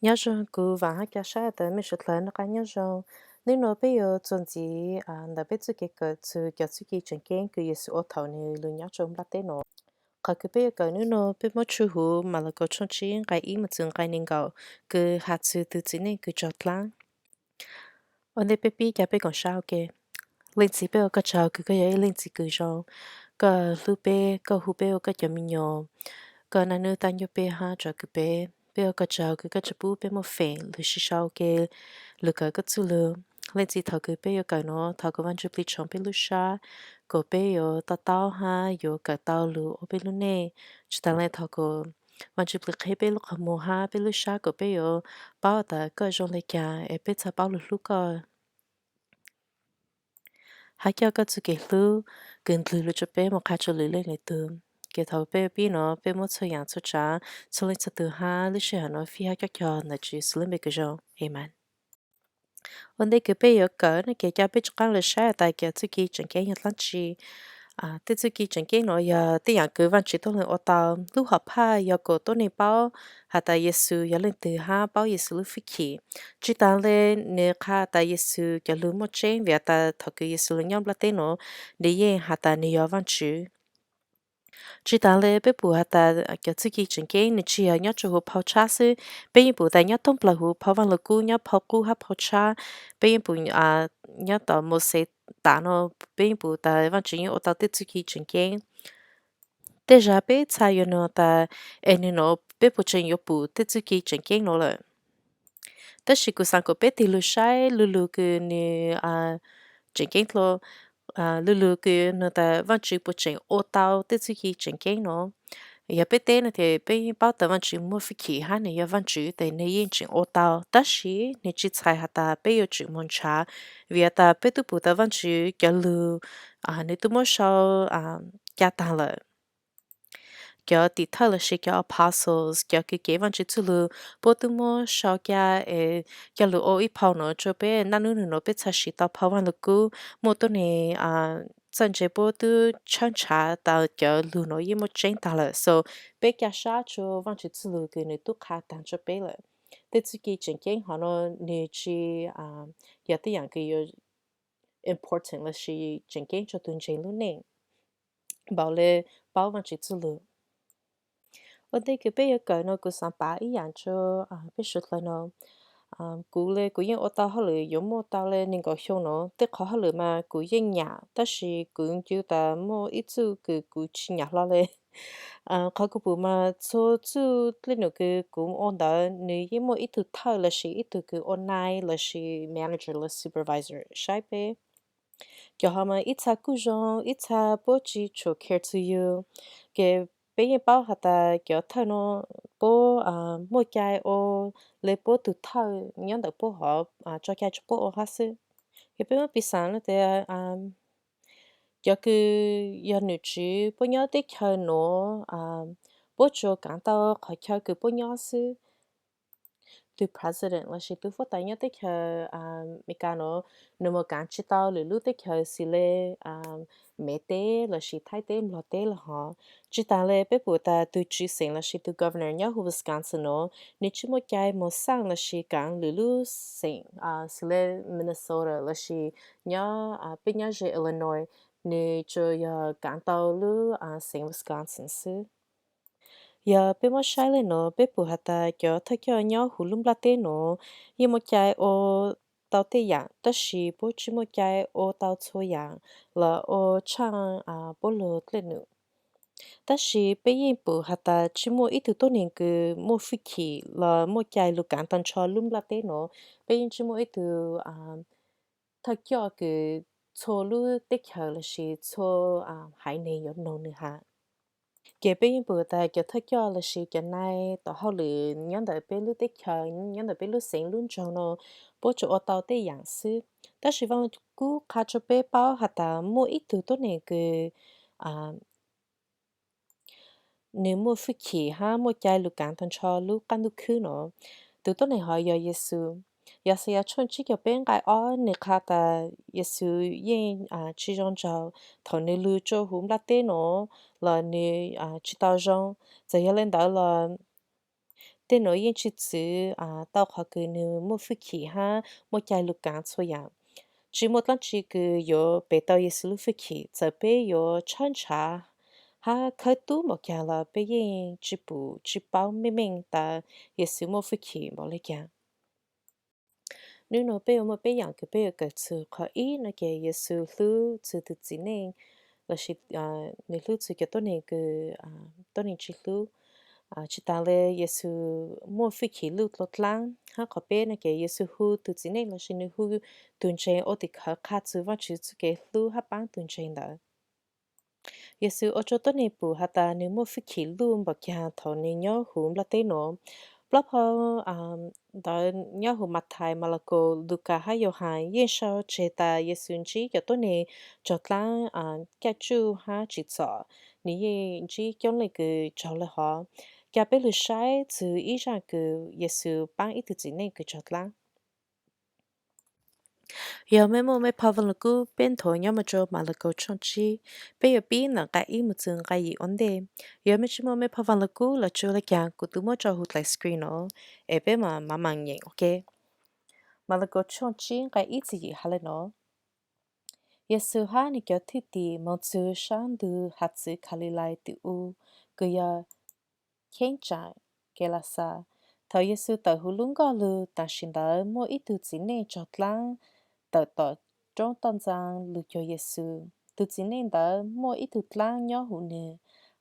Nyob zoo, kuv vaam hab ca sab tas mej suav dlawg noj qab nyob zoo. Nub nua peb yuav txuas ntxiv ntawm peb txuj kev kawm txug cov txuj ci tseem ceeb kws Yexus ua thaum nwg lug nyob rua nplaj teb nuav. Qhov kws peb yuav kawm nub nua peb muab tshu huv Malakaus tshooj tsib nqai ib moog txug nqai neeg nkaum, kws has txug tug txiv neej kws raug dlaab. Ua ntej peb pib, ca peb koom sab ua ke. Leej Txiv, peb ua koj tsaug kws koj yog ib leej txiv kws zoo, koj hlub peb, koj hu peb ua koj cov me nyuam, koj naj nub taab ncauj peb hab tsom kwm peb. Peb ua koj tsaug kws koj tsi pub peb muaj feem lug sib sau ua ke lug kawm koj txuj lug. Leej Txiv, thaum kws peb yuav kawm nuav, thov kom Vaajtswv plig tshoov peb lub sab, kom peb yuav to taub hab yuav kawm tau lug ua peb lub neej. Tsi taag le thov kom Vaajtswv plig qheb peb lub qhov muag hab peb lub sab kom peb yuav paub tas koj zoo le caag es peb txhad paub lug hlub koj, hab coj koj txuj kev hlub kws ndlwg lug rua peb moog qha rua lwm leej lwm tug. Kws thaum peb pib nuav peb muab txhua yaam txhua tsaav, txhua leej txhua tug hab lub sij hawm nuav fij hab coj cog ntawm Tswv Yexus lub npe kws zoo, amees. Ua ntej kws peb yuav kawm nuav, kws ca peb rov qaab lug saib tas cov txuj ci tseem ceeb yog dlaab tsi. Tej txuj ci tseem ceeb nuav yog tej yaam kws Vaajtswv tuab leeg ua tau. Lub hom phaj yog kom tuab neeg paub has tas Yexus yog leej twg hab paub Yexus lub fwj chim. Tsi taag le nwg qha tas Yexus cov lug muaj tseeb vim has tas thaum kws Yexus lug nyob nplaj teb nuav, nwg yeej has tas nwg yog Vaajtswv. Tsi taag le peb pum has tas cov txuj ci tseem ceeb nwg tsi yog nyob rua huv phau tshab xwb, peb yeej pum tas nyob thoob plawg huv phau Vaaj Lug Kub, nyob phau qub hab phau tshab, peb yeej pum nyob tom Mauxes tas nuav, peb yeej pum tas Vaajtswv yeej ua tau tej txuj ci tseem ceeb. Tej zag peb txhaj yuav nug tas, es nwg nuav peb puas tseem yuav pum tej txuj ci tseem ceeb nuav lawm? Tab sis kuv xaav kom peb tig lug saib lu lug kws nwg tseem ceeb dlua, lu lug kws nug tas Vaajtswv puas tseem ua tau tej txuj ci tseem ceeb nuav. Yog peb teb nuav tes peb yeej paub tas Vaajtswv muaj fwj chim hab nwg yog Vaajtswv tes nwg yeej tseem ua tau, tab sis nwg tsi txhais has tas peb yuav tsum moog nrhav, vim has tas peb tub pum tas Vaajtswv cov lug nwg tub muab sau ca taag lawm. Cov tim thawj lossis cov apostles, cov kws cev Vaajtswv txuj lug, puab tub muab sau ca es coj lug ua ib phau nuav rua peb. Naj nub nwg nuav peb txhaj siv tau phau Vaaj Lug Kub. Muaj tuab neeg txawj ntse puab tub tshawb nrhav tas cov lug nuav yeej muaj tseeb taag lawm, so peb ca sab rua Vaajtswv txuj lug kws nwg tub qha taag rua peb lawm. Tej txuj ci tseem ceeb hov nuav nwg tsi yog tej yaam kws yuav important lossis tseem ceeb rua tug ntseeg lub neej npaum le paub Vaajtswv txuj lug. Ua ntej kws peb yuav kawm nuav kuv xaav pav ib yaam rua peb suav dlawg nuav. Kuv le kuv yeej ua tau hauj lwm yuav muaj tau le neeg nkaum xyoo nuav, tej qhov hauj lwm mas kuv yeej nyam, tab sis kuv ncu tas muaj ib txuj kws kuv tsi nyam hlo le. Qhov kuv pum mas txhua txuj dlej num kws kuv ua ntawd nwg yeej muaj ib tug thawj lossis ib tug kws ua nai lossis manager los supervisor saib peb. Cov hov mas ib txha kuj zoo, ib txha puab tsi tshua care txug yug. Ces peb yeej paub has tas cov thawj nuav puab muaj cai ua le puab tug thawj nyob ntawm puab hov tso cai rua puab ua hab xwb. Yog peb muab piv xaav nuav tes cov kws yog nom tswv puab nyob teb chaws nuav, puab tsuas kaav tau qhov chaw kws puab nyob xwb. Tug president lossis tug huab tais nyob teb chaws Amelikas nuav, nwg moog kaav tsi tau lwm lub teb chaws xws le Mev teb lossis Thaib teb, Nplog teb los hov. Tsi taag le peb pum tas tug tswv xeem lossis tug governor nyob huv Wisconsin nuav, nwg tsi muaj cai moog xaj lossis kaav lwm lub xeem xws le Minnesota lossis nyob, peb nyob ze Illinois, nwg tsuas yog kaav tau lub xeev Wisconsin xwb. Yog peb muab saib le nuav, peb pum has tas cov thawj coj nyob huv lub nplaj teb nuav yeej muaj cai ua tau tej yaam, tab sis puab tsi muaj cai ua tau txhua yaam los ua tshaaj puab lug dlej num. Tab sis peb yeej pum has tas tsi muaj ib tug tuab neeg kws muaj fwj chim los muaj cai lug kaav tag nrho lub nplaj teb nuav. Peb yeej tsi muaj ib tug thawj coj kws txhua lub teb chaws lossis txhua haiv neeg yuav noog nwg has. Ces peb yeej pum tas cov thawj coj lossis cov nai tau hauj lwm nyob ntawm peb lub teb chaws, nyob ntawm peb lub xeev lub nroog nuav, puab tsuas ua tau tej yaam xwb. Tab sis Vaaj Lug Kub qha rua peb paub has tas muaj ib tug tuab neeg kws nwg muaj fwj chim hab muaj cai lug kaav tag nrho lub qab ntuj khwb nuav. Tug tuab neeg hov yog Yexus. Yaxayas tshooj tsib caug peb nqai ob nwg qha tas Yexus yeej tsi zoo nraug. Thaum nwg lug rua huv nplaj teb nuav los nwg tsi tau zoo. Txawm yog le ntawd los Tej nuav yeej tsi txwv tau qhov kws nwg muaj fwj chim hab muaj cai lug kaav txhua yaam. Tsi muaj dlaab tsi kws yuav pem tau Yexus lub fwj chim. Txawm peb yuav tshawb ntshav hab khawb tub npaum caag los peb yeej tsi pum tsi paub meej meej tas Yexus muaj fwj chim npaum le caag. Nub nua peb yuav muaj peb yaam kws peb yuav kawm txug. Qhov ib no ces Yexus hlub txug tug txiv neej, lossis nwg hlub txug cov tuab neeg kws tuab neeg tsi hlub. Tsi taag le Yexus muaj fwj chim luj dlua dlaab, hab qhov peb no ces Yexus hu tug txiv neej lossis nwg hu tug ntseeg ua tim khawv qha txug Vaajtswv txuj kev hlub hab paab tug ntseeg ntawd. Yexus ua rua tuab neeg pum has tas nwg muaj fwj chim luj npaum caag thaum nwg nyob huv nplaj teb nuav. Plaub phau ntawv nyob huv Mathais, Malakaus, Lukas hab Yauhas yeej sau tseg tas Yexus ntsib cov tuab neeg raug dlaab, kaj tsuj hab tsim txom. Nwg yeej ntsib coob leej kws raug le hov. Ca peb lug saib txug ib zaaj kws Yexus paab ib tug txiv neej kws raug dlaab. Yog mej muaj mej phau Vaaj Lug Kub, peb nthuav nyob moog rua Malakaus tshooj tsib, peb yuav pib ntawm nqai ib moog txug nqai yim ua ntej. Yog mej tsi muaj mej phau Vaaj Lug Kub los tsi ua le caag, kuv tub muab rua huv ntawm screen nuav, es peb maam maam nyeem, ok. Malakaus tshooj tsib nqai ib txug yim has le nuav: Yexus hab nwg cov thwj tim moog txug saab ntug haav txwv Kalilais tim u, kws yog cheeb tsam Kelasas. Thaum Yexus tawm huv lub nkoj lug, tam sim ntawd muaj ib tug txiv neej raug dlaab tawm tom roob toj ntxaa lug cuag Yexus. Tug txiv neej ntawd muaj ib tug dlaab nyob huv nwg,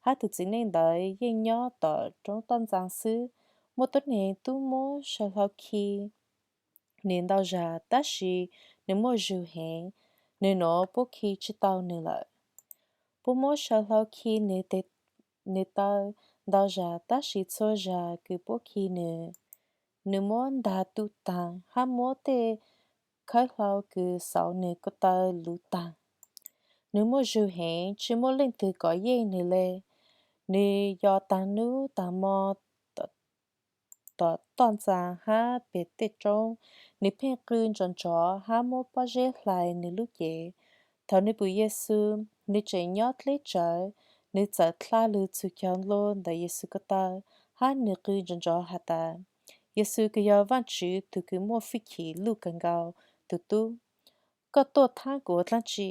hab tug txiv neej ntawd yeej nyob tom roob toj ntxaa xwb. Muaj tuab neeg tub muab saw hlau khi nwg ntau zag, tab sis nwg muaj zug heev, nwg nuav puab khi tsi tau nwg lawm. Puab muab saw hlau khi nwg taw ntau zag, tab sis txhua zag kws puab khi nwg, nwg muab ntag tu taag hab muab tej khawb hlau kws xauv nwg ko taw luv taag. Nwg muaj zug heev, tsi muaj leej twg kov yeej nwg le. Nwg yos taag nub taag mo tom toj ntxaa hab peg tej roob. Nwg pheej qw nrov nrov hab muab pob zeb hlais nwg lub cev. Thaum nwg pum Yexus, nwg tseem nyob dleb tsawv, nwg txawm dlha lug txug cov nplua ntawm Yexus ko taw, hab nwg qw nrov nrov has tas, Yexus kws yog Vaajtswv tug kws muaj fwj chim luj kawg nkaus tug Tub, koj tuaj thaab kuv ua dlaab tsi?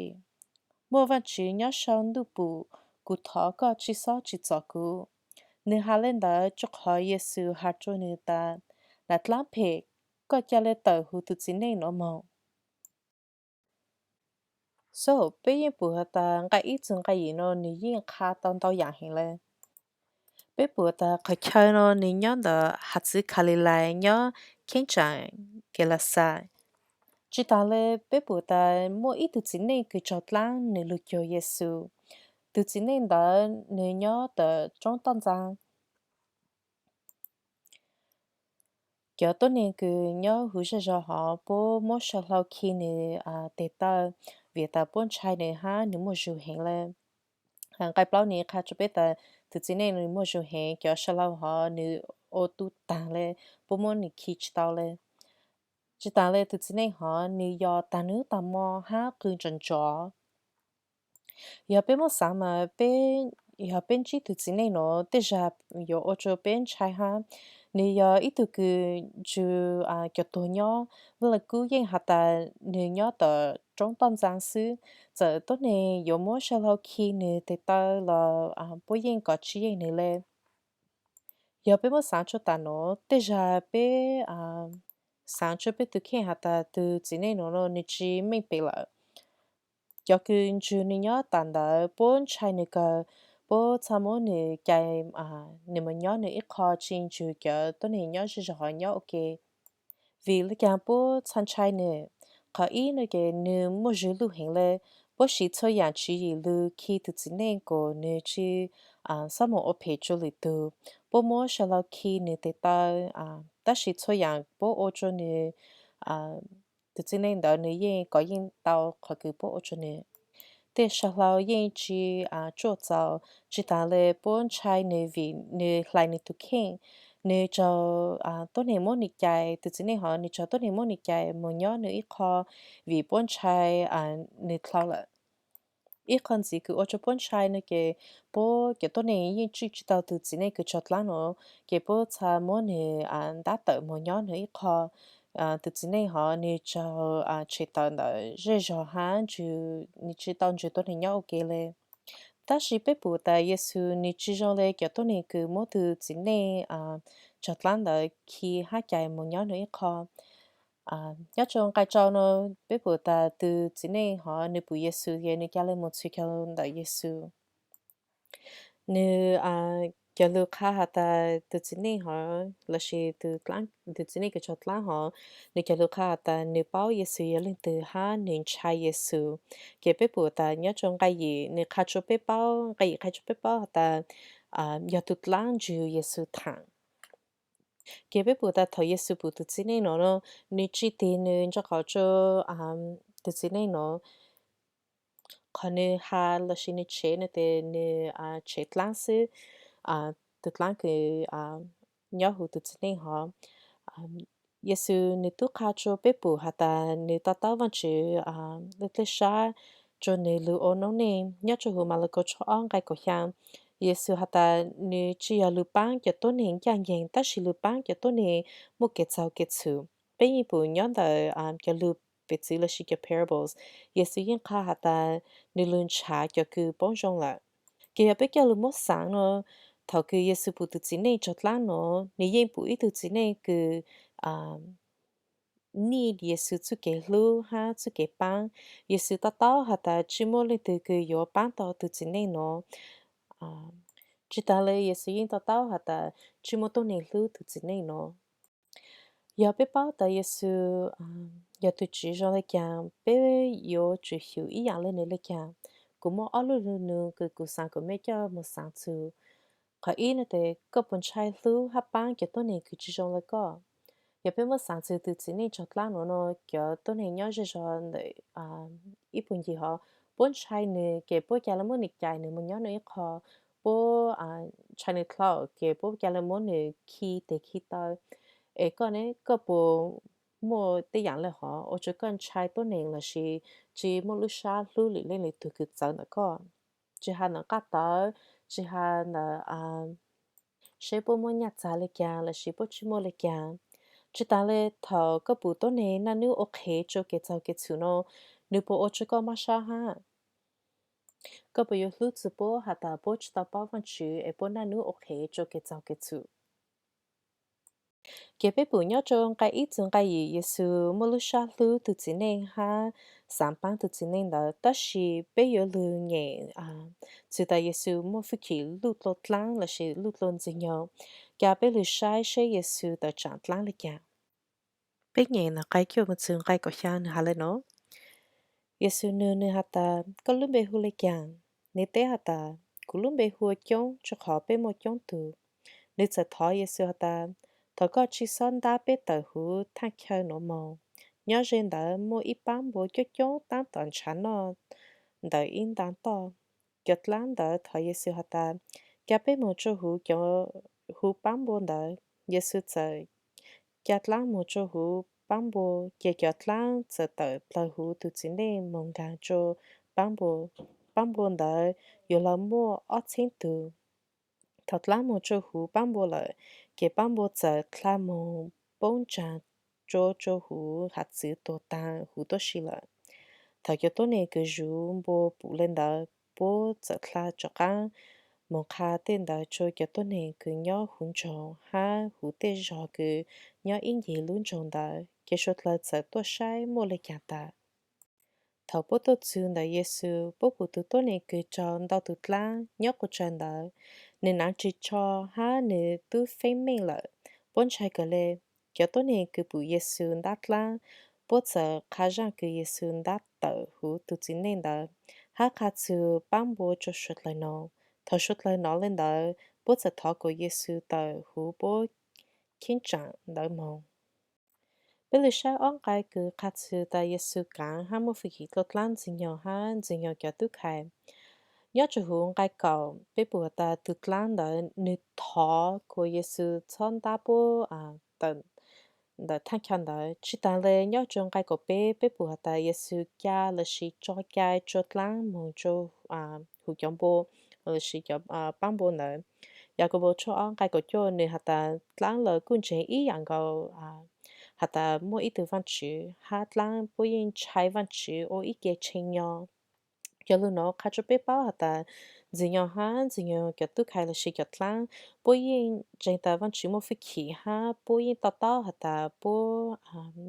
Muaj Vaajtswv nyob sau ntuj pum, kuv thov koj tsi xob tsim txom kuv. Nwg has le ntawd rua qhov Yexus has rua nwg tas, Nam dlaab phem, koj ca le tawm huv tug txiv neej nuav moog. So, peb yeej pum has tas nqai ib txug nqai yim nuav nwg yeej qha tau ntau yaam heev le. Peb pum tas qhov chaw nuav nwg nyob ntawm haav txwv Kalilais, nyob cheeb tsam Kelasas. Tsi taag le, peb pum tas muaj ib tug txiv neej kws raug dlaab nwg lug cuag Yexus. Tug txiv neej ntawd nwg nyob tom roob toj ntxaa. Cov tuab neeg kws nyob huv zej zog hov puab muab saw hlau khi nwg tes taw, vim tas puab ntshai nwg hab nwg muaj zug heev le. Nqai plaub nwg qha rua peb tas tug txiv neej nwg muaj zug heev, cov saw hlau hov nwg ua tu taag le, puab muab nwg khi tsi tau le. Tsi taag le, tug txiv neej hov nwg yos taag nub taag mo hab qw nrov nrov. Yog peb muab xaav mas peb, yog peb ntsib tug txiv neej nuav tej zag yuav ua rua peb ntshai hab. Nwg yog ib tug kws ntsug cov tuag nyob. Vaaj Lug Kub yeej has tas nwg nyob tom roob toj ntxaa xwb. Txawm tuab neeg yuav muab saw hlau khi nwg tes taw los puab yeej kov tsi yeej nwg le. Yog peb muab xaav rua tas nuav, tej zag peb xaav rua peb tug kheej has tas tug txiv neej nuav nwg tsi meej pem lawm. Cov kws ntsug nwg nyob tas ntawd puab ntshai nwg kawg, puab txhaj muab nwg cais nwg moog nyob nwg ib qho tsi ntsug cov tuab neeg nyob zej zog hov nyob ua ke. Vim le caag puab txhaj ntshai nwg? Qhov ib no ces nwg muaj zug luj heev le. Puab siv txhua yaam tswv yim lug khi tug txiv neej kuas nwg tsi xob moog ua phem rua lwm tug. Puab muab saw hlau khi nwg tes taw, tab sis txhua yaam puab ua rua nwg, tug txiv neej ntawd nwg yeej kov yeej tau qhov kws puab ua rua nwg. Tej saw hlau yeej tsi tsuaj txaus, tsi taag le puab ntshai nwg vim nwg hlais nwg tug kheej. Nwg raug tuab neeg muab nwg cais, tug txiv neej hov nwg raug tuab neeg muab nwg cais moog nyob nwg ib qho vim puab ntshai nwg dlhau lawm. Ib qho ntxiv kws ua rua puab ntshai no ces puab cov tuab neeg yeej tswj tsi tau tug txiv neej kws tsog dlaab no, ces puab txha muab nwg ntab tawm moog nyob nwg ib qho. Tug txiv neej hov nwg raug tshem tawm ntawm zej zog hab ntsws, nwg tsi tau ntsws tuab neeg nyob ua ke le. Tab sis peb pum tas Yexus nwg tsi zoo le cov tuab neeg kws muab tug txiv neej tsog dlaab ntawd khi hab cais moog nyob nwg ib qho. Nyob rua nqai rau no, peb pum tas tug txiv neej hov nwg pum Yexus ces nwg ca le moog txhws caug lug ntawm Yexus. Nwg cog lug qha has tas tug txiv neej hov lossis tug txiv neej kws tsog dlaab hov, nwg cog lug qha has tas nwg paub Yexus yog leej twg hab nwg ntshai Yexus. Ces peb pum tas nyob rua nqai yim nwg qha rua peb paub, nqai yim qha rua peb paub has tas yog tug dlaab ntsws Yexus thaam. Ces peb pum tas thaum Yexus pum tug txiv neej no, nwg tsi tig nwg nraub qaum rua tug txiv neej no. Qhov nwg has lossis nwg tshev no tes nwg tshev dlaab xwb, tug dlaab kws nyob huv tug txiv neej hov. Yexus nwg tub qha rua peb pum has tas nwg to taub Vaajtswv dlej sab rua nwg lug ua noob neej. Nyob rua huv Malakaus tshooj ob nqai kaum xyaa, Yexus has tas nwg tsi yog lug paab cov tuab neeg ncaaj nceeg tab sis lug paab cov tuab neeg muaj kev txaug kev txhum. Peb yeej pum nyob ntawm cov lug piv txwv lossis cov parables, Yexus yeej qha has tas nwg lug nrhav cov kws paub zoo lawm. Ces yog peb coj lug muab xaav no, thaum kws Yexus pum tug txiv neej tsog dlaab no, nwg yeej pum ib tug txiv neej kws nij Yexus txuj kev hlub hab txuj kev paab. Yexus to taub has tas tsi muaj leej twg kws yuav paab tau tug txiv neej no. Tsi taag le Yexus yeej to taub has tas tsi muaj tuab neeg hlub tug txiv neej no. Yog peb paub tas Yexus yog tug Tswv zoo le caag, peb yuav tsum xyum ib yaam le nwg le caag. Kuv muaj ob lub lug nug kws kuv xaav kuas mej coj moog xaav txug. Qhov ib no tes koj puas ntshai hlub hab paab cov tuab neeg kws tsi zoo le koj? Yog peb muab xaav txug tug txiv neej tsog dlaab no no, cov tuab neeg nyob zej zog ntawm ib puag ncig hov, puab ntshai nwg ces puab ca le muab nwg cais nwg moog nyob nwg ib qho. Puab ntshai nwg dlhau ces puab ca le muab nwg khi tes khi taw. Es koj ne, koj puas muaj tej yaam le hov ua rua koj ntshai tuab neeg lossis tsi muaj lub sab hlub lwm leej lwm tug kws txawv ntawm koj? Tsi has ntawm nqaj tawv, tsi has ntawm seb puab muaj nyaj txag le caag lossis puab tsi muaj le caag. Tsi taag le thaum koj pum tuab neeg naj nub ua qhev rua kev txaug kev txhum no, nwg puas ua rua koj mob sab hab? Koj puas yuav hlub txug puab has tas puab tsi tau paub Vaajtswv es puab naj nub ua qhev rua kev txaug kev txhum? Ces peb pum nyob rua nqai ib txug nqai yim Yexus muaj lub sab hlub tug txiv neej hab xaav paab tug txiv neej ntawd, tab sis peb yuav lug nyem txug tas Yexus muaj fwj chim luj dlua dlaab lossis luj dlua ntxwg nyoog. Ca peb lug saib seb Yexus tawm tsaam dlaab le caag. Peb nyem ntawm nqai cuaj moog txug nqai kaum xyaa nwg has le no: Yexus nug nwg has tas, koj lub npe hu le caag? Nwg teb has tas, kuv lub npe hu ua Coob, rua qhov peb muaj coob tug. Nwg txawm thov Yexus has tas, thov koj tsi xob ntab peb tawm huv thaaj chaw nuav moog. Nyob ze ntawd muaj ib paab npua coob coob taab tom nrhav noj ntawm ib nta toj. Cov dlaab ntawd thov Yexus has tas, ca peb moog rua huv paab npua ntawd. Yexus txawm ca dlaab moog rua huv paab npua, ces cov dlaab txawm tawm dlawg huv tug txiv neej moog nkaag rua paab npua. Paab npua ntawd yuav luag muaj ob txheeb tug. Thaum dlaab moog rua huv paab npua lawm, ces paab npua txawm dlha moog poob ntsaag rua rua huv hav txwv tuag taag huv tuab si lawm. Thaum cov tuab neeg kws zuv npua pum le ntawd, puab txawm dlha rov qaab moog qha tej ntawd rua cov tuab neeg kws nyob huv nroog hab huv tej zog kws nyob ib ncig lub nroog ntawd, ces suav dlawg txawm tuaj saib muaj le caag tas. Thaum puab tuaj txug ntawm Yexus, puab pum tug tuab neeg kws raug ntau tug dlaab nyob quas tsawg ntawd. Nwg naav ris tsho hab nwg tub feeb meej lawm. Puab ntshai kawg le. Cov tuab neeg kws pum Yexus ntab dlaab, puab txawm qha zaaj kws Yexus ntab tawm huv tug txiv neej ntawd, hab qha txug paab npua rua suav dlawg nov. Thaum suav dlawg nov le ntawd, puab txawm thov kuas Yexus tawm huv puab cheeb tsaam ntawd moog. Peb lug saib ob nqai kws qha txug tas Yexus kaav hab muaj fwj chim dlua dlaab ntxwg nyoog hab ntxwg nyoog cov tub khai. Nyob rua huv nqai kaum, peb pum tas tug dlaab ntawd nwg thov kuas Yexus txhob ntab puab tawm ntawm thaj chaw ntawd. Tsis tas li, nyob rau nqai kaum peb peb pum has tas Yexus ca lossis tso cai rau dlaab moog rau huv cov npua lossis cov paab npua ntawd. Yakaunpaus tshooj ob nqai kaum cuaj nws has tas dlaab los kuj ntseeg ib yaam nkaus has tas muaj ib tug Vaajtswv hab dlaab puab yeej ntshai Vaajtswv ua ib ke tshee nyo. Cov lug nuav qha rua peb paub has tas Ntxwg Nyoog hab Ntxwg Nyoog cov tub khais lossis cov dlaab, puab yeej ntseeg tas Vaajtswv muaj fwj chim hab puab yeej to taub has tas puab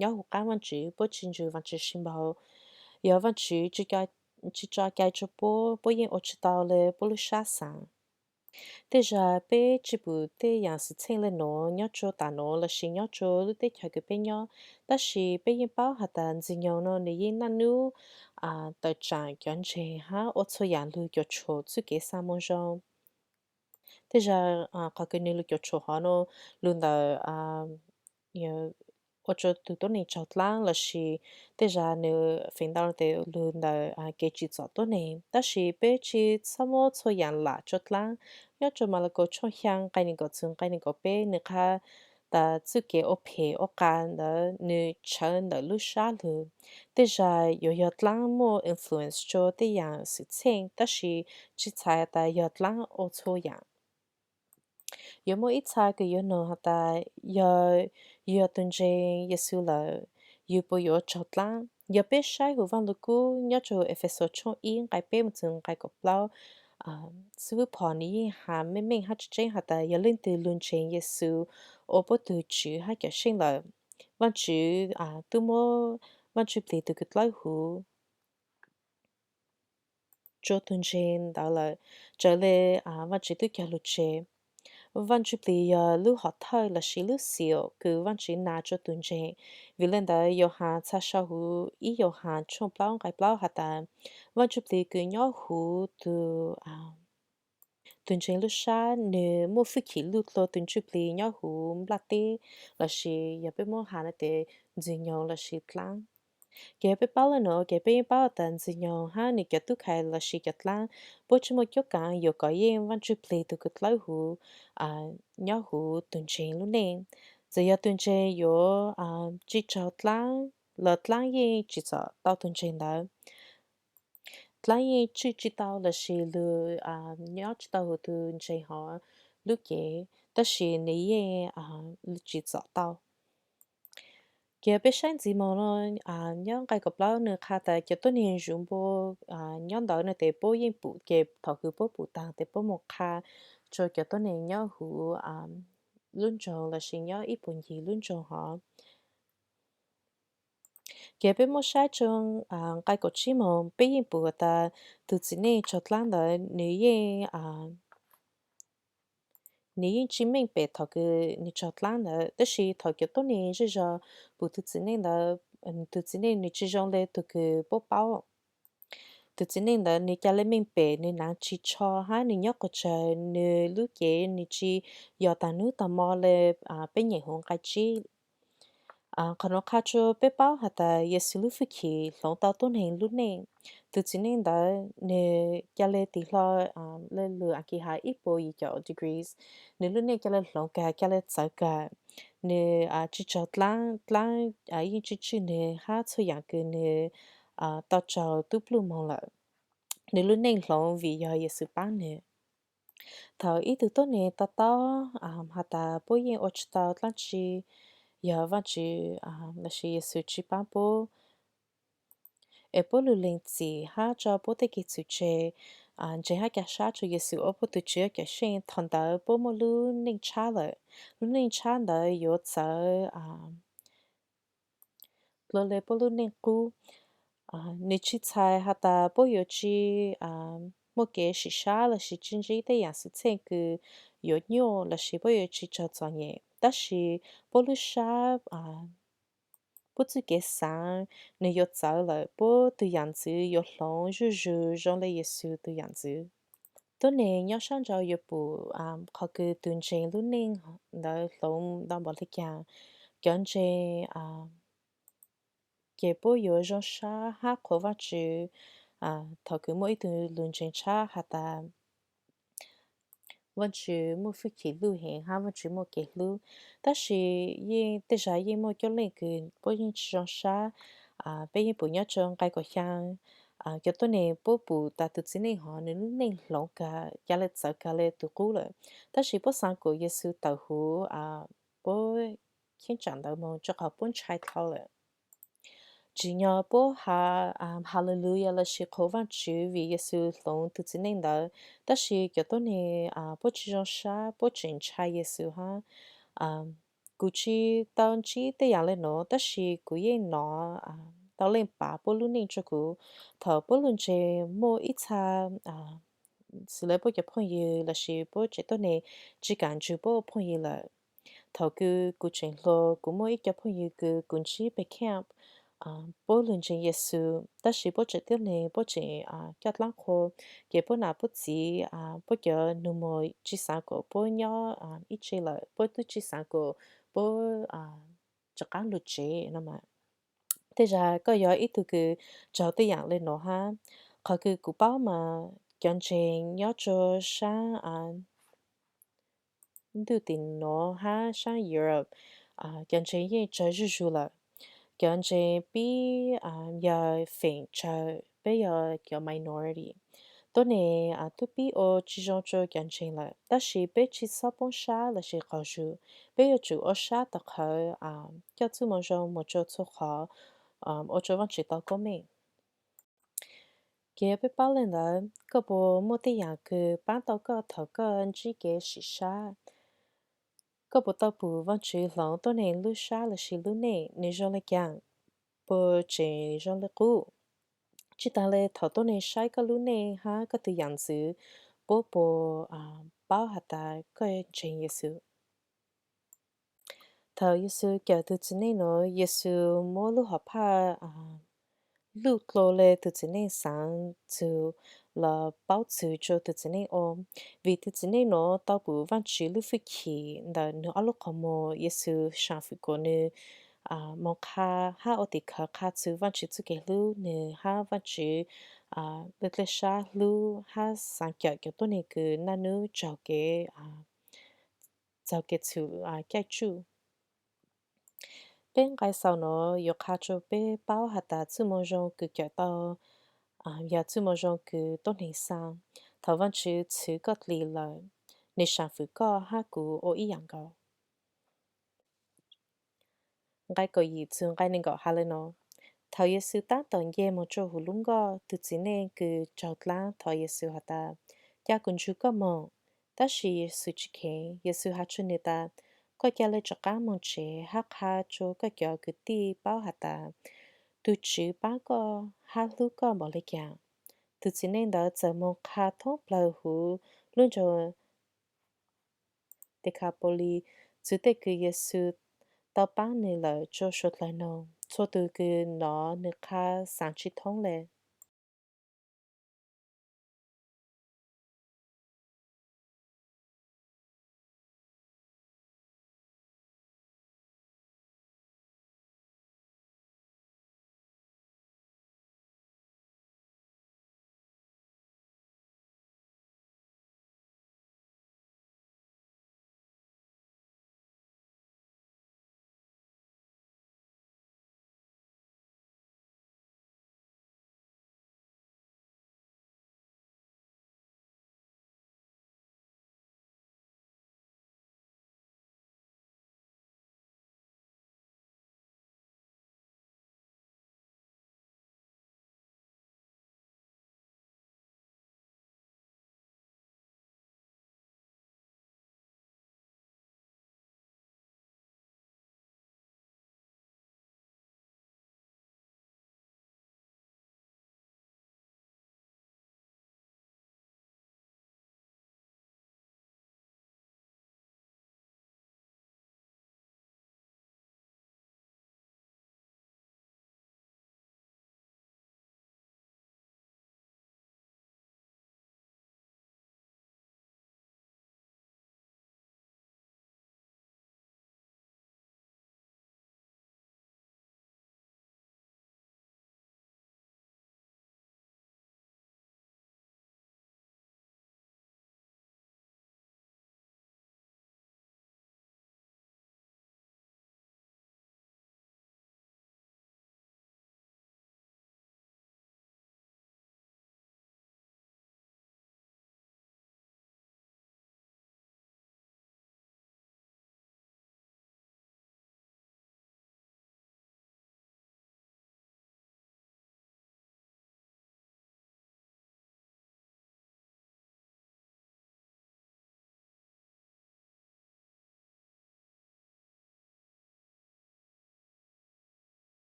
nyob huv qaab Vaajtswv, puab tsis ntsws Vaajtswv sib npaug. Yog Vaajtswv tsis tso cai rua puab, puab yeej ua tsis tau le puab lub sab xaav. Tej zag peb tsis pum tej yaam xwm txheej le nuav nyob rua taam nuav lossis nyob rua lub teb chaws kws peb nyob, tab sis peb yeej paub has tas Ntxwg Nyoog no nws yeej naj nub tawm tsaam cov ntseeg hab ua txhua yaam lug cuam tshuam txuj kev xaa moo zoo. Tej zag qhov kws nws lug cuam tshuam hov nuav lug ntawm ua rua tug tuab neeg raug dlaab lossis tej zag nws feem ntau tes lug ntawm kev tsim txom tuab neeg. Tab sis peb tsis txhob muab txhua yaam lam rua dlaab. Nyob rua Malakaus tshooj xyaa nqai neeg nkaum txug nqai neeg nkaum peb nws qha tas txuj kev ua phem ua qa ntawd nws tshawv ntawm lub sab lug. Tej zag yuav yog dlaab muaj influence rua tej yaam xwm txheej, tab sis tsis txhais tas yog dlaab ua txhua yaam. Yuav muaj ib txha kws yuav nug has tas, yog yug tug ntseeg Yexus lawm, yug puas yuav raug dlaab? Yog peb saib huv Vaaj Lug Kub nyob rua huv Efexus tshooj ib nqai peb moog txug nqai kaum plaub, xib fwb Phom nws yeej has meej meej hab tseeb tseeb has tas yog leej twg lug ntseeg Yexus ua puab tug Tswv hab Cawm Seej lawm, Vaajtswv tub muab Vaajtswv Plig tug kws dlawb huv rua tug ntseeg ntawd lawm, raws le Vaajtswv tub cog lug tseg. Vaajtswv Plig yog lub hom thawj lossis lub seal kws Vaajtswv nas rua tug ntseeg. Vim le ntawd Yauhas txhad sau huv ib Yauhas tshooj plaub nqai plaub has tas, Vaajtswv Plig kws nyob huv tug ntseeg lub sab, nws muaj fwj chim luj dlua tug Ntsuj Plig nyob huv nplaj teb, lossis yog peb muab has no tes Ntxwg Nyoog lossis dlaab. Ces yog peb paub le nuav ces peb yeej paub tas Ntxwg Nyoog hab nws cov tub khais lossis cov dlaab, puab tsi muaj cuab kaav yuav kov yeej Vaajtswv Plig tug kws dlawb huv nyob huv tug ntseeg lub neej. Txawm yog tug ntseeg yuav tsi raug dlaab los dlaab yeej tsim txom tau tug ntseeg ntawd. Dlaab yeej tswj tsi tau lossis lug nyob tsi tau huv tug ntseeg hov lub cev, tab sis nws yeej tsim txom tau. Ces peb saib ntxiv moog no, nyob nqai kaum plaub nws qha tas cov tuab neeg zuv npua nyob ntawd no tes puab yeej pum, ces thaum kws puab pum taag tes puab moog qha rua cov tuab neeg nyob huv lub nroog lossis nyob ib puag ncig lub nroog hov. Ces peb muab saib tsua nqai kaum tsib moog peb yeej pum tas tug txiv neej raug dlaab ntawd nws yeej nws yeej tsi meej pem thaum kws nws raug dlaab ntawd, tab sis thaum cov tuab neeg zej zog pum tug txiv neej ntawd, tug txiv neej nws tsi zoo le tug kws puab paub. Tug txiv neej ntawd nws ca le meej pem, nws naav tsi tsho hab nws nyob quas tsawg, nws lub cev nws tsi yog taag nub taag mo le peb nyeem huv nqai tsib. Qhov nuav qha rua peb paub has tas Yexus lub fwj chim hloov tau tuab neeg lub neej. Tug txiv neej ntawd nws ca le tig hlo le lug Akiha ib puas yim caum degrees, nws lub neej ca le hloov kag, ca le txawv kag. Nws tsi raug dlaab, dlaab yeej tswj tswj nws hab txhua yaam kws nws tau raug tub pluj moog lawm. Nws lub neej hloov vim yog Yexus paab nws. Thaum ib tug tuab neeg to taub has tas puab yeej ua tsi tau dlaab tsi, yog Vaajtswv lossis Yexus tsi paab puab, es puab lug lees txim hab tso puab tej kev txhum tseg, ntseeg hab ca sab rua Yexus ua puab tug Tswv Cawm Seej, thaum ntawd puab muaj lub neej tshab lawm. Lub neej tshab ntawd yuav txawv dlua le puab lub neej qub. Nws tsi txhais has tas puab yuav tsi muaj kev sim sab lossis tsi ntsib tej yaam xwm txheej kws yuav nyuaj lossis puab yuav tsi raug txom nyem, tab sis puab lub sab, puab txuj kev xaav nws yuav txawv lawm, puab tug yaam ntxwv yuav hloov zuj zug zoo le Yexus tug yaam ntxwv. Tuab neeg nyob sab nrau yuav pum qhov kws tug ntseeg lub neej ntawd hloov ntau npaum le caag. Cov ntseeg ces puab yuav zoo sab hab qhuas Vaajtswv thaum kws muaj ib tug lug ntseeg tshab has tas Vajtswv muaj hwj chim luj heev hab Vajtswv muaj kev hlub. Tab sis yeej tej zag yeej muaj coob leej kws puab yeej tsi zoo sab. Peb yeej pum nyob rua nqai kaum xyaa, cov tuab neeg puab pum tas tug txiv neej hov nwg lub neej hloov kag ca le txawv kag le tug qub lawm. Tab sis puab xaav kuas Yexus tawm huv puab cheeb tsaam ntawd moog rua qhov puab ntshai dhau lawm. Tsim nyog puab has Hallelujah lossis qhuas Vajtswv vim Yexus hloov tug txiv neej ntawd, tab sis cov tuab neeg puab tsi zoo sab, puab tseem ntshai Yexus hab. Kuv tsi tau ntsib tej yaam le nuav, tab sis kuv yeej nov tau Leej Pav puab lub neej rua kuv. Thaum puab lug ntseeg muaj ib txha xws le puab cov phooj ywg lossis puab tsev tuab neeg tsi kaam nrug puab ua phooj ywg lawm. Thaum kws kuv tseem hluas, kuv muaj ib co phooj ywg kws kuv ntsib peg camp, puab lug ntseeg Yexus, tab sis puab tsev tuab neeg puab tseem coj dlaab qhua, ces puab nam puab txiv, puab cov nus muag tsi xaav kuas puab nyob ib tse lawm, puab tub tsi xaav kuas puab rov qaab lug tsev no mas. Tej zag koj yog ib tug kws raug tej yaam le nuav hab. Qhov kws kuv paub mas cov ntseeg nyob rua saab ntuj tim nuav hab saab Europe, cov ntseeg yeej tsawg zuj zug lawm. Cov ntseeg pib yog feem tsawg, peb yog cov minority. Tuab neeg tub pib ua tsi zoo rua cov ntseeg lawm, tab sis peb tsi xob poob sab lossis qaug zug. Peb yuav tsum ua sab tom qhawv coj txuj moo zoo moog rua txhua qhov, ua rua Vaajtswv tau koob meej. Kev peb paub le ntawd, koj puas muaj tej yaam kws paab tau koj thaum koj ntsib kev sim sab? Koj puas tau pum Vaajtswv hloov tuab neeg lub sab lossis lub neej? Nwg zoo le caag? Puas tseem zoo le qub? Tsi taag le, thaum tuab neeg saib koj lub neej hab koj tug yaam ntxwv, puab puas paub has tas koj ntseeg Yexus? Thaum Yexus cawm tug txiv neej nuav, Yexus muab lub hom phaj luj dlua le tug txiv neej xaav txug los paub txug rua tug txiv neej ua. Vim tug txiv neej nuav tau pum Vaajtswv lub hwj chim ntawm nwg ob lub qhov muag, Yexus sam fwm kuas nwg moog qha hab ua tim khawv qha txug Vaajtswv txuj kev hlub nwg hab Vaajtswv le dlej sab hlub hab xaav cawm cov tuab neeg kws naj nub raug kev, txaug kev txhum caij tsuj. Peb nqai xaus nuav yuav qha rua peb paub has tas txuj moo zoo kws cawm tau yog txuj moo zoo kws tuab neeg xaa. Thaum Vaajtswv txhwv koj dlim lawm, nwg sam fwm koj hab kuv ua ib yaam nkaus. Nqai kaum yim txug nqai neeg nkaum has le nuav: Thaum Yexus taab tom nce moog rua huv lub nkoj, tug txiv neej kws raug dlaab thov Yexus has tas, Ca kuv nrug koj moog. Tab sis Yexus tsi kheev. Yexus has rua nwg tas, Koj ca le rov qaab moog tsev hab qha rua koj cov kwv tij paub has tas, tug Tswv paab koj hab hlub koj npaum le caag. Tug txiv neej ntawd txawm moog qha thoob plawg huv lub nroog Decapolis txug tej kws Yexus tau paab nwg lawm rua suav dlawg noog. Txhua tug kws nov nwg qha xaav tsi thoob le.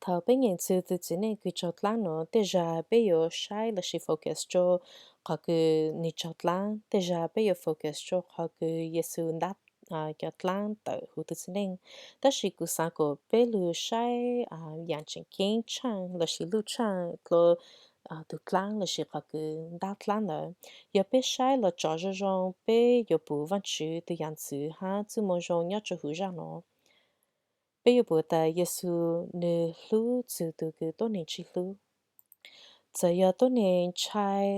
Thaum peb nyeem txug tus txiv neej kws raug dlaab nuav, tej zag peb yuav saib lossis focus rua qhov kws nwg raug dlaab, tej zag peb yuav focus rua qhov kws Yexus ntab cov dlaab tawm huv tus txiv neej. Tab sis kuv xaav kuas peb lug saib yaam tseem ceeb tshaaj lossis luj tshaaj dlua tug dlaab lossis qhov kws ntab dlaab ntawd. Yog peb saib los tsom zoo zoo, peb yuav pum Vaajtswv tug yaam ntxwv hab txuj moo zoo nyob rua huv zaj nuav. Peb yuav pum tas Yexus nwg hlub txug tug kws tuab neeg tsi hlub. Txawm yog tuab neeg ntshai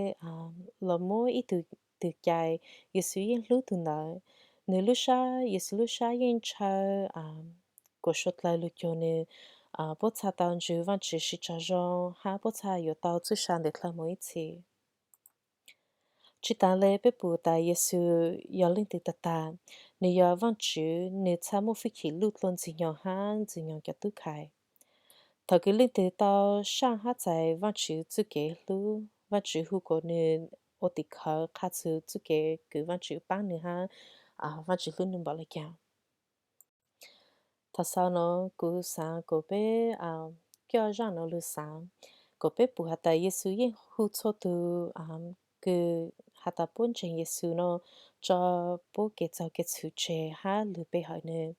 los muab ib tug twg cais, Yexus yeej hlub tug ntawd. Nwg lub sab, Yexus lub sab yeej ntshaw kuas suav dlawg lug cuag nwg puab txha tau ntsws Vaajtswv sib tsaug zoo hab puab txha yuav tau txuj sa ntawm dlhawv moog ib txhis. Tsi taag le, peb pum tas Yexus yog leej twg tag tag. Nwg yog Vaajtswv, nwg txha muaj fwj chim luj dlua Ntxwg Nyoog hab Ntxwg Nyoog cov tub khai. Thaum kws leej twg tau saaj hab txais Vaajtswv txuj kev hlub, Vaajtswv hu kuas nwg ua tim khawv qha txug txuj kev kws Vaajtswv paab nwg hab Vaajtswv hlub nwg npaum le caag. Thaum xaus nuav kuv xaav kuas peb coj zaaj nuav lug xaav, kuas peb pum has tas Yexus yeej hu txhua tug kws has tas puab ntseeg Yexus nuav tso puab kev txaug kev txhum tseg hab lug pe hawm nwg.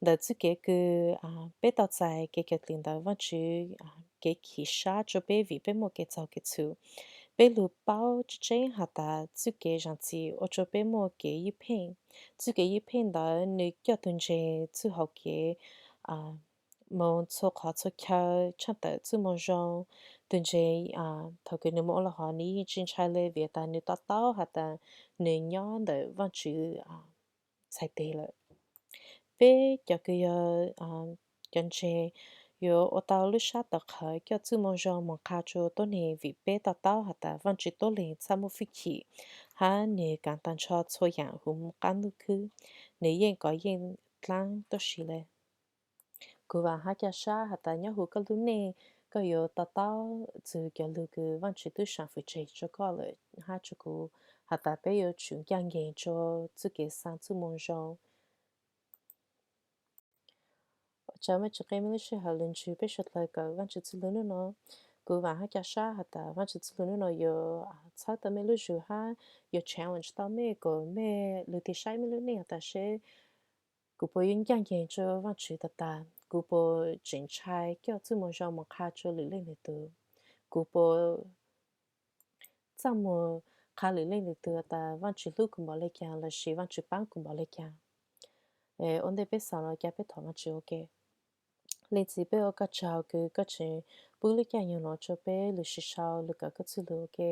Ntawm txuj kev kws peb tau txais kev cawm dlim ntawm Vaajtswv kev chim sab rua peb vim peb muaj kev txaug kev txhum. Peb lug paub tseeb tseeb has tas txuj kev zaam txim ua rua peb muaj kev ywj pheej. Txuj kev ywj pheej ntawd nwg coj tug ntseeg txuj hau kev moog txhua qhov txhua chaw tshaaj tawm txuj moo zoo. Tug ntseeg thaum kws nwg moog ua le hov nwg yeej tsi ntshai le vim tas nwg to taub has tas nwg nyob ntawm Vaajtswv txhais teg lawm. Peb cov kws yog cov ntseeg yuav ua tau lub sab tawv qhawv coj txuj moo zoo moog qha rua tuab neeg vim peb to taub has tas Vaajtswv tuab leeg txha muaj fwj chim hab nwg kaav taag nrho txhua yaam huv qab ntuj khwb. Nwg yeej kov yeej dlaab tuab si le. Kuv vaam hab ca sab has tas nyob huv koj lub neej, koj yuav to taub txug cov lug kws Vaajtswv tub saam fwm tseg rua koj lawm hab rua kuv, has tas peb yuav tsum ncaaj nceeg rua txuj kev xaa txuj moo zoo. Ua tsaug mej tsi qe mej lub sij hawm lug ntsib peb suav dlawg kawm Vaajtswv txuj lug nub nua. Kuv vaam hab ca sab has tas Vaajtswv txuj lug nub nua yuav txhawb tau mej lub zug hab yuav challenge tau mej kuas mej lug tig saib mej lub neej has tas seb kuv puas yuav ncaaj nceeg rua Vaajtswv tag tag, kuv puas tseem ntshai coj txuj moo zoo moog qha rua lwm leej lwm tug, kuv puas txaj muag qha lwm leej lwm tug tas Vaajtswv hlub kuv npaum le caag lossis Vaajtswv paab kuv npaum le caag. Ua ntej peb xaus nuav ca peb thov Vaajtswv ua ke. Leej Txiv, peb ua koj tsaug kws koj tseem pub lub caij nyoog nuav rua peb lug sim sau lug kawm koj txuj lug ua ke.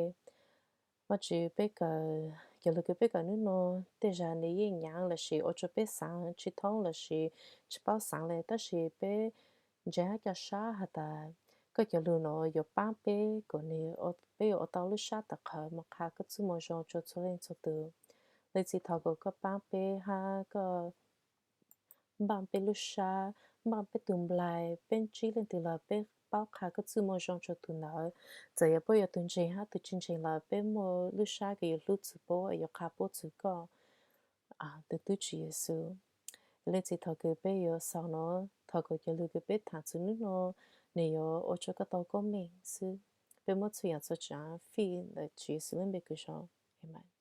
Vaajtswv, peb kawm cov lug kws peb kawm nub nua, tej zag nwg yeej nyaav lossis ua rua peb xaav tsi thoob lossis tsi paub xaav le, tab sis peb ntseeg hab ca sab has tas koj cov lug nuav yuav paab peb kuas nwg, peb yuav ua tau lub sab tawv qhawv moog qha koj txuj moo zoo rua txhua leej txhua tug. Leej Txiv, thov kuas koj paab peb hab koj npaaj peb lub sab, npaaj peb tug nplaig, peb ntsib leej twg los peb paub qha koj txuj moo zoo rua tug ntawd. Txawm yog puab yuav tug ntseeg hab tug tsi ntseeg los peb muaj lub sab kws yuav hlub txug puab, yuav qha puab txug koj, tug tub tswv Yexus. Leej Txiv, thov kws peb yuav xaus nuav, thov kuas cov lug kws peb thaam txug nub nua, nwg yuav ua rua koj tau koob meej xwb. Peb muab txhua yaam txhua tsaav fij ntawm tswv Yexus lub npe kws zoo, amees.